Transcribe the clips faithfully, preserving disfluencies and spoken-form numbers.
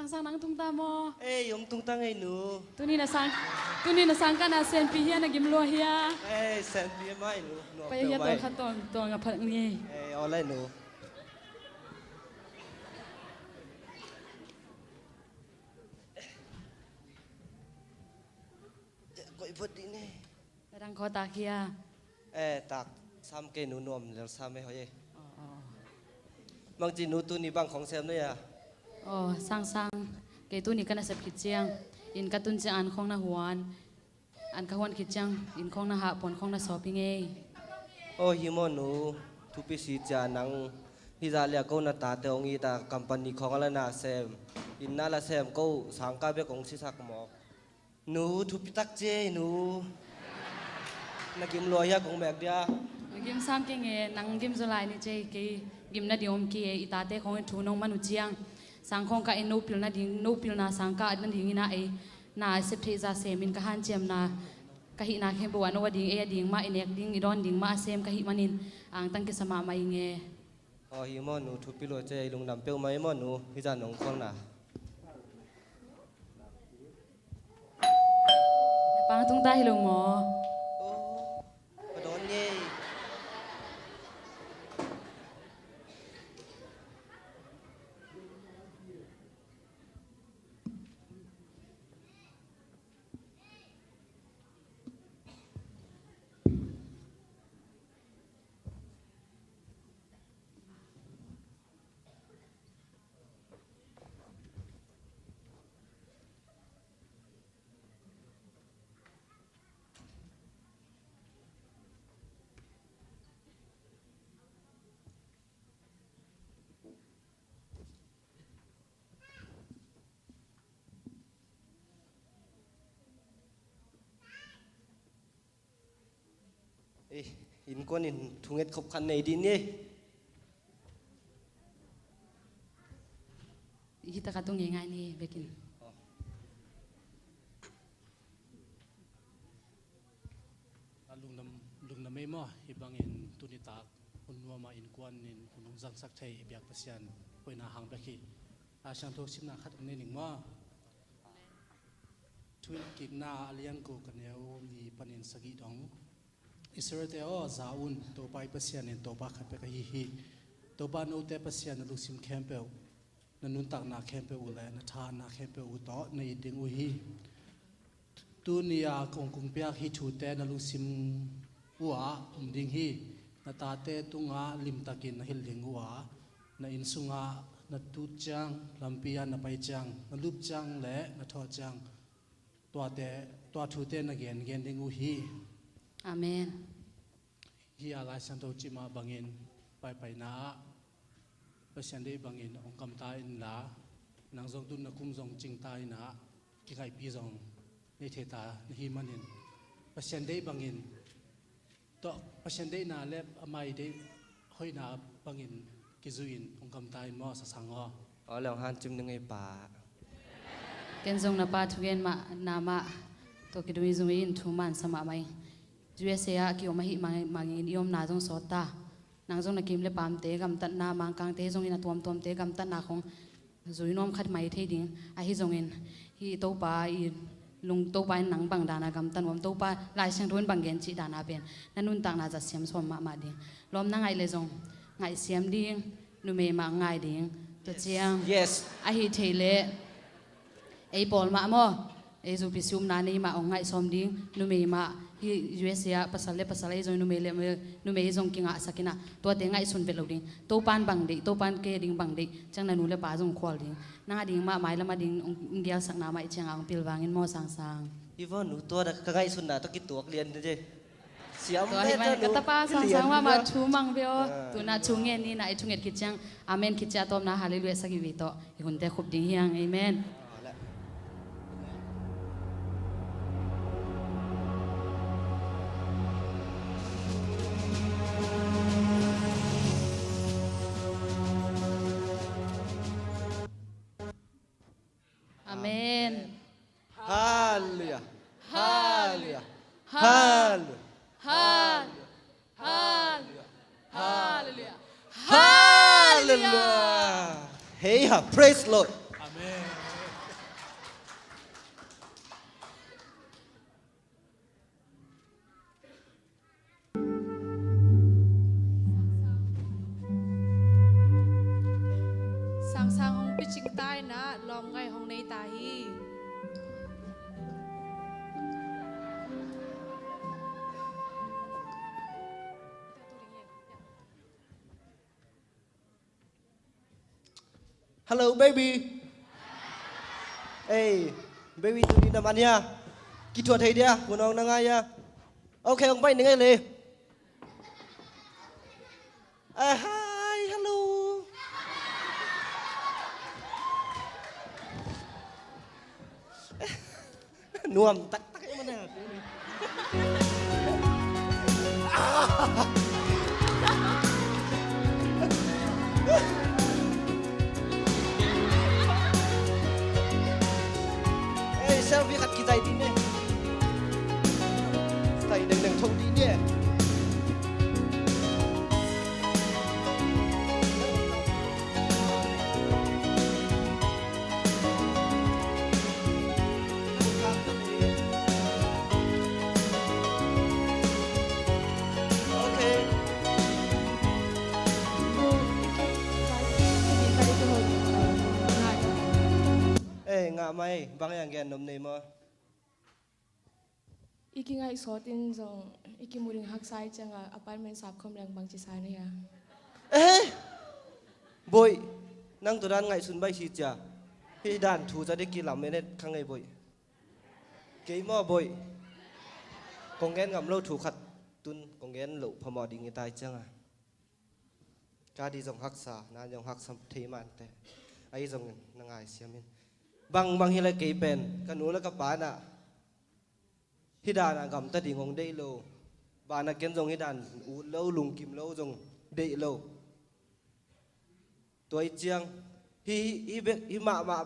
Sang nang tung ta maw? Ei, hong tung ta ngei nu. Tuni na sang, tuni na sang ka na senpi hia na gim lua hia? Ei, senpi mai nu. Nuam pai peuh hia mai. Tua kha tuang, tuang a phak ni. Ei, aw lai nu. Koih phot dih ni. Na dang khaw tak hia? Eh, tak sam kei nu, nuam lel sam e hoi e. Aw, aw. Bangci nu tuni bang khong sem na hia? Aw, sang sang. Kei tuni ka na sep khit ciang inn ka tun ciang an khong na huan. An ka huan khit ciang inn khong na hah, puan khong na sawp hi ngei. Aw, hi maw nu, thupi si cia nang. Hi zah lia ko na tate hong it a company khong a la na sem. Inn na la sem ko sangka bek hong sisak mawk. Nu, thupi tak ci ei nu. Na gim lua hia kong mek dia? Na gim sam kei nge, nang gim zaw lai ni ci ei, kei gim nading om kei e, i tate khong in thu nong man uh ciang. Sang khong ka in no pilna ding, no pilna sang ka at nading in a ei. Na sep theih zah sem in ka hanciamna, ka hihna khempeuh a no a ding, ei a ding mah, i nek ding, i dawn ding mah a sem ka hih manin angtang kisa mahmah ing e. Aw, hi maw nu, thupi lua ci ei, lungdam peuhmah ei maw nu, hi zah nong khualna. Na pang tung ta hi lo maw? Aw, ka dawn ngei. Eh, innkuan in thunget khop khat nei dih ni. Hih takah tung ngeingai ni bekin. Oh. A lungdam, lungdam ei maw, hih bangin tuni tak hun nuam a innkuan in hun hong zangsak thei i biak Pasian hoihna hang bek hi. A siangtho simna khat hong nei ning maw? Thuhilhkikna a lian guk a neu li panin sagih dong. Israel-te aw, za un, Topa i Pasian in Topa khat bek ahi hi. Topa note Pasian na lungsim khempeuh, na nuntakna khempeuh uh le na thahatna khempeuh uh tawh na it ding uh hi. Tuni a kong kong piak hih thute na lungsim uhah um ding hi. Na tate tungah limtakin na hilh ding uh a, na inn sungah na tut ciang, lampi ah na pai ciang, na lup ciang le na thawh ciang, tuate, tua thute na gen gen ding uh hi. Amen. Hih a Lai Siangtho cih mah bangin paipaina ah Pasian deih bangin hong gamta inla, nang zong tun na kum zong cingta inah, kingaihpi zong nei theita na hih manin Pasian deih bangin tawh, Pasian deihna le amah i deih hoihna bangin kizuihin hong gamta in maw, Sasang aw. Aw le, hong hancim ning ei pa. Ken zong na pa thugen mah na mah tawh kidui zung in thu man sa mahmah ing. U S A ah kiom ahih mang, mangin i omna zong sawt ta. Nang zong na kim le pamte gamtatna, Mangkangte zongin a tuamtuamte gamtatna khong zui nuam khat mai thei ding. Ahi zongin hih Topa i lung, Topa in nang bang dana gamta nuam, Topa Lai Siangtho in bang gen cih dana pen na nuntakna zat siam sawm mahmah ding. Lawm na ngaih le zong ngaihsiam ding, numei mah ngai ding. Tua ciang, yes, ahi thei leh ei pawl mah maw, ei zupi sumna nei mah hong ngaih sawm ding, numei mah, hih U S A ah pasal le pasal, ei zong numei le numei zong kingahsak inah, tuate ngaihsun vet lo ding. Topan bang deih, Topan kei ding bang deih, ciang na nu le pa zong khual ding. Nang a ding mah, mailam a ding hong gialsakna mah i ciangah hong pilvangin maw, Sangsang. Hi vaw nu, tua da ka ngaihsutna tawh kituak lian ding. Siam tua hi ve mah, ka nu. Ka tapa Sangsang mahmah thu mang ve aw. Ah. Tuna thu ngen ni na, i thunget khit ciang amen khit ciang a tawpna halleluiah sagih vei tawh i hunte khup ding hi hang. Amen. Amen. Halleluiah. Halleluiah. Halleluiah. Halleluiah. Halleluiah. Halleluiah. Hey ha, praise Lord. Amen. Cingta in ah lawmngaih hong nei ta hi. Hello, baby. Ei, baby, tuni na man hia? Kithuah thei dia, hunawng na ngai hia? Ok, hong pai ning ei le. Ah, hi, hello. Nuam taktak ei mana. Ei, selfie khat kizai ding ne. Sai dengdeng tho ding ne. Eh, ngah mai, bang yang gen nom nei maw? I kingaihsawt in zong i kimu ding haksa i ciangah apartment sap khawm leng bangci sa na hia? Eh! Boih, nang tua dan ngaihsun baih hi cia. Hih dan thu ca dek kilam en et kha ngei boih. Kei maw boih? Kong gen ngam lo thu khat tun kong gen loh phamawh ding i tai ciangah. Ka di zong haksa, na zong haksa thei mante. Ahi zongin na ngai siam in. Bang bang hi le kei pen ka nu le ka pa na hih dan a gamta ding hong deih lo. Bana ken zong hih dan ut lo, lungkim lo zong deih lo. Tua i ciang hih, hih, hih bek, hih mahmah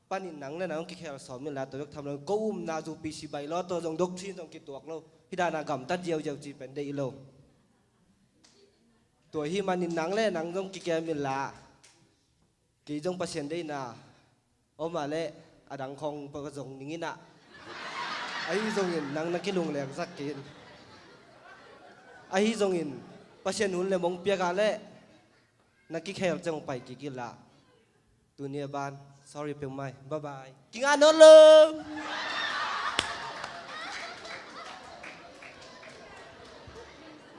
panin nang le nang kikhel sawm in la, tua bek tham lo. Ko umna zu P C bai lo, tua zong doctrine zong kituak lo. Hih dan a gamta ziauziau ci pen deih lo. Tua hih manin nang le nang zong kikem in la. Kei zong Pasian deihna om a leh a dang khawng pa zong ning in ah. Ahi zongin nang na kilungleng sak kei in. Ahi zongin Pasian hun le mong piak a leh na kikhel ciang pai kik in la. Tuni a ban, sorry peuhmah, bye bye. Kingah nawn lo.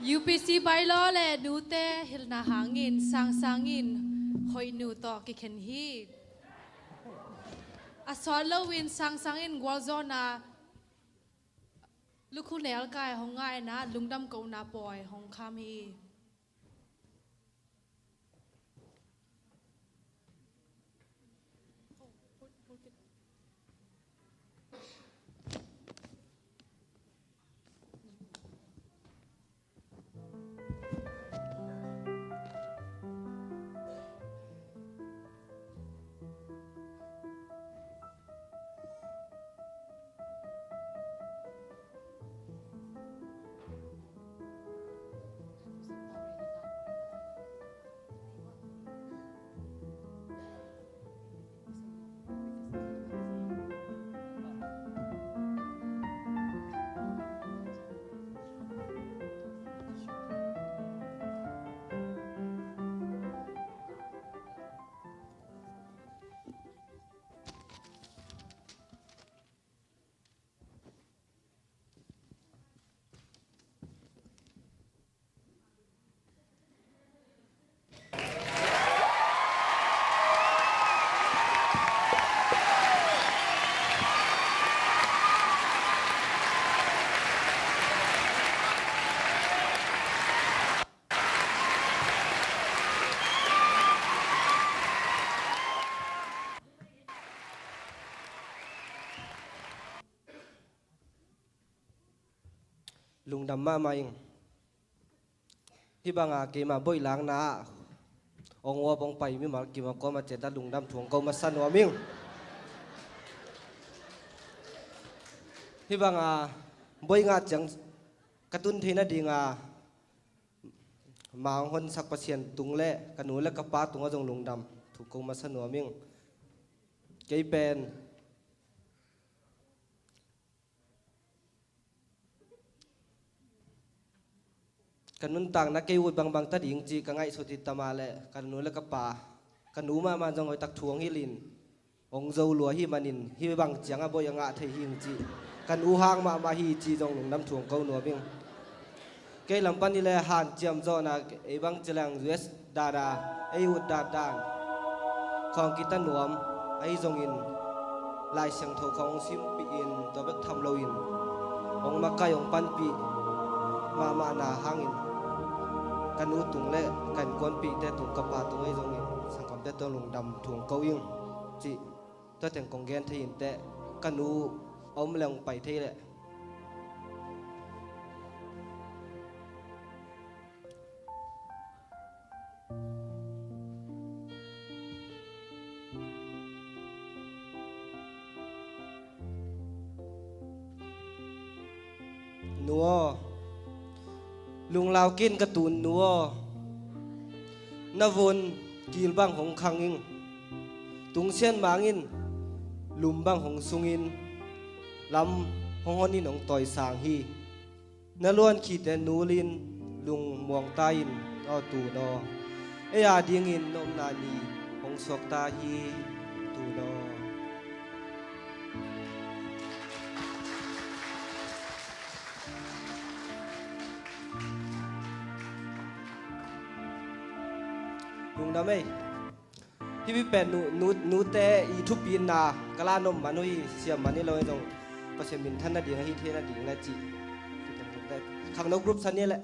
U P C bai lo le nute hilhna hangin Sangsang in hoih nu tawh kikhen hi. A sawt loin Sangsang in gualzawhna lukhu nelkai hong ngaina lungdam kohna pawi hong kham hi. Lungdam mahmah ing. Hih banga keima boih lakna ah hong uap hong pai mimal kim a kawm a ciat a lungdam thu hong ko masa nuam ing. Hih banga boih ngah ciang ka tun theihna dinga ma hong honsak Pasian tung le ka nu le ka pa tungah zong lungdam thu ko masa nuam ing. Kei pen ka nuntakna kei ut bangbang ta ding cih ka ngaihsut hi ta mah leh ka nu le ka pa, Ka nu mahmah zong hoihtak thu hong hilh in, hong zo lua hi manin hih bang ciang a bawi a ngah thei hi ing cih, ka nu hang mahmah hi cih zong lungdam thu hong ko nuam ing. Kei lam pan i le hanciam zawhna, ei bang ci leng U S dan a ei ut dandan khawng kita nuam ahi zongin, Lai Siangtho khawng hong simpih in tua bek tham loin hong makai hong panpih mahmahna hangin ka nu tung le ka innkuanpihte tung, ka pa tung ahi zongin sanggamte tung lungdam thu hong ko ing cih tua teng kong gen thei in teh, ka nu a om le hong pai thei leh. Nu aw, lunglau kei in ka tun nu aw, na vun kil bang hong khang ing, tungsian mang in lum bang hong sung in, lam hong hon in hong tawisang hi. Na luan khite nul in lungmuang ta in aw tun aw. Ei a dingin na omna ni hong suak ta hi tun aw. Lungdam ei. Hih pen nu, nu, nute i thupina ka la nuam man uh hi, siam man hi lo hi zong Pasian minthan nading ahi thei nading na cih. Khangno group san hi leh.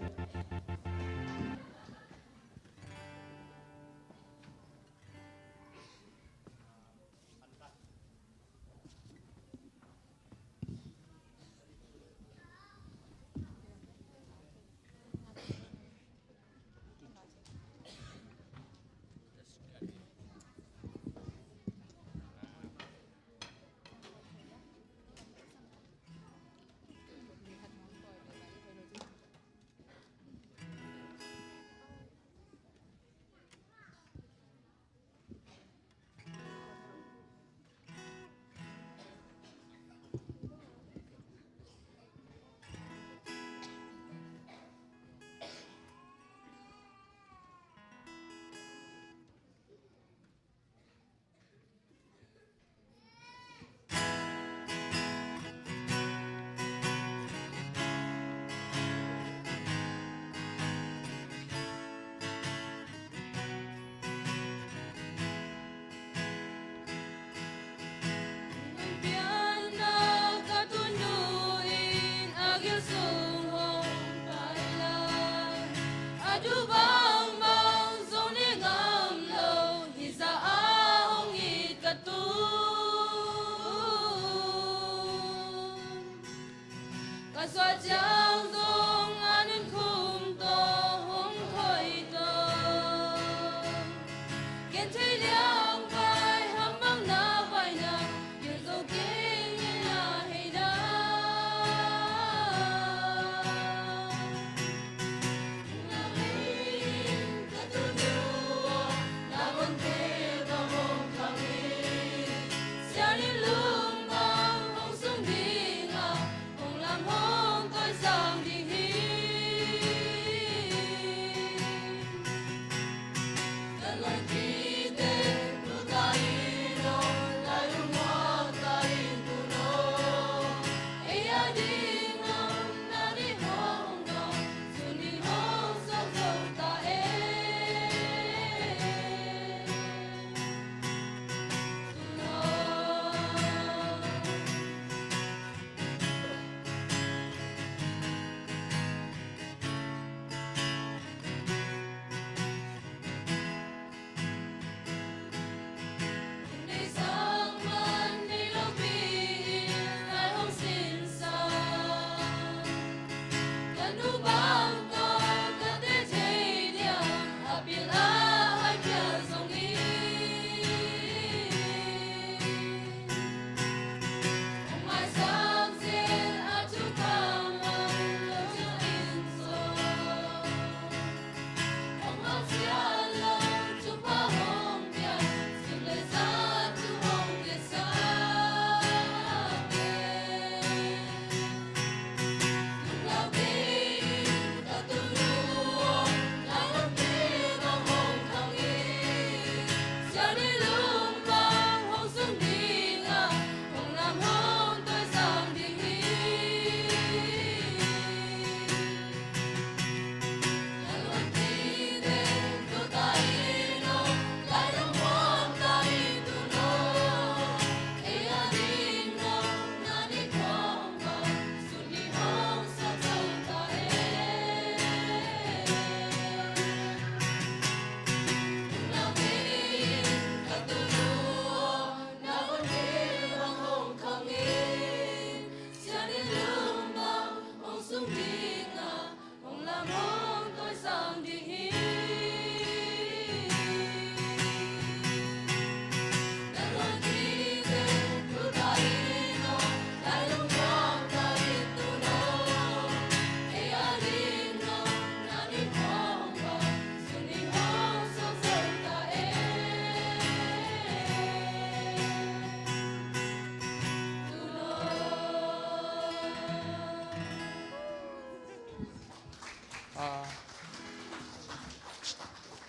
Pianna ka tunu in a gil sung hong pai lai. A du bangbang zong ne ngam lo, hi za a hong it ka tun. Ka suah ciang zong a nunkhum tawh hong khoi tawh. Genthei liang vai, hambang na vai na, gen zo kei ngen na hei na.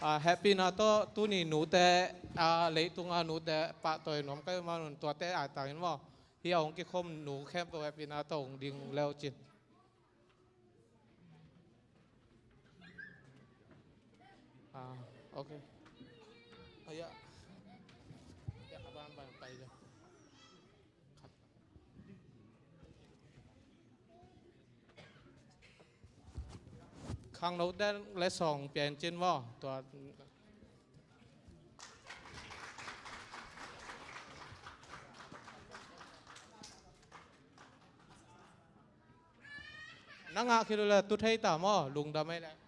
A, hehpihna tawh tuni nute, a, leitunga nute pahtawi nuam ka hih manun tuate aitangin maw, hih a hong kikhom nu khempeuh hehpihna tawh hong ding le uh cin. A, ok. Aya. Ya, a banban pai le. Khangnote le sawng pian cin maw? Tua na ngah khit uh le tu thei ta maw? Lungdam ei le.